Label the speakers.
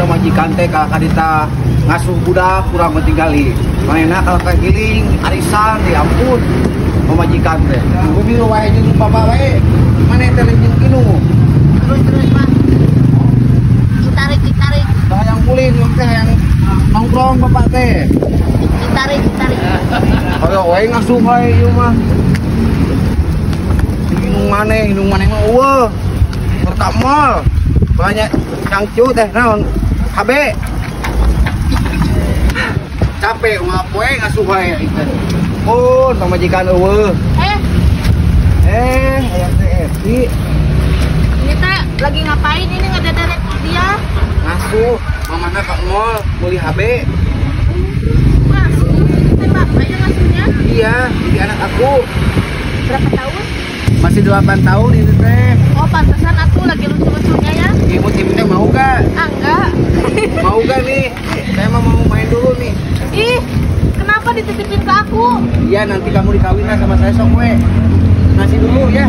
Speaker 1: Pamajikan teh kalah kadita ngasuh budak kurang tinggali. Manehna kalau giling arisan, ya ampun. Pamajikan teh. Bumi wae jeung bapak wae. Maneh teh lain jeung indung.
Speaker 2: Terus terus mah. Ditarik ditarik.
Speaker 1: Hayang ulin teh, hayang nongkrong bapak teh.
Speaker 2: Ditarik ditarik.
Speaker 1: Ayo wae ngasuh wae ieu mah. Indung maneh mah eueuh. Serta mall. Banyak cangcu teh naon? KB. Capek ngapoe ngasuh wae teh. Oh, pamajikan eueuh.
Speaker 2: Eh.
Speaker 1: Aya teh Evi.
Speaker 2: Ini teh lagi ngapain ini ngedederet dia?
Speaker 1: Ngasuh, mamana ke mall beli HB.
Speaker 2: Ngasuh, ini teh bapak yang ngasuhnya?
Speaker 1: Iya, ini anak aku.
Speaker 2: Berapa tahun?
Speaker 1: Masih 8 tahun ini teh.
Speaker 2: Oh, pantesan aku lagi lucu-lucunya ya.
Speaker 1: Imut-imutnya mau gak?
Speaker 2: Ah, enggak.
Speaker 1: Mau gak nih? Saya mau main dulu nih.
Speaker 2: Ih, kenapa dititipin ke aku?
Speaker 1: Iya, nanti kamu dikawin lah sama saya sok we. Ngasih dulu ya.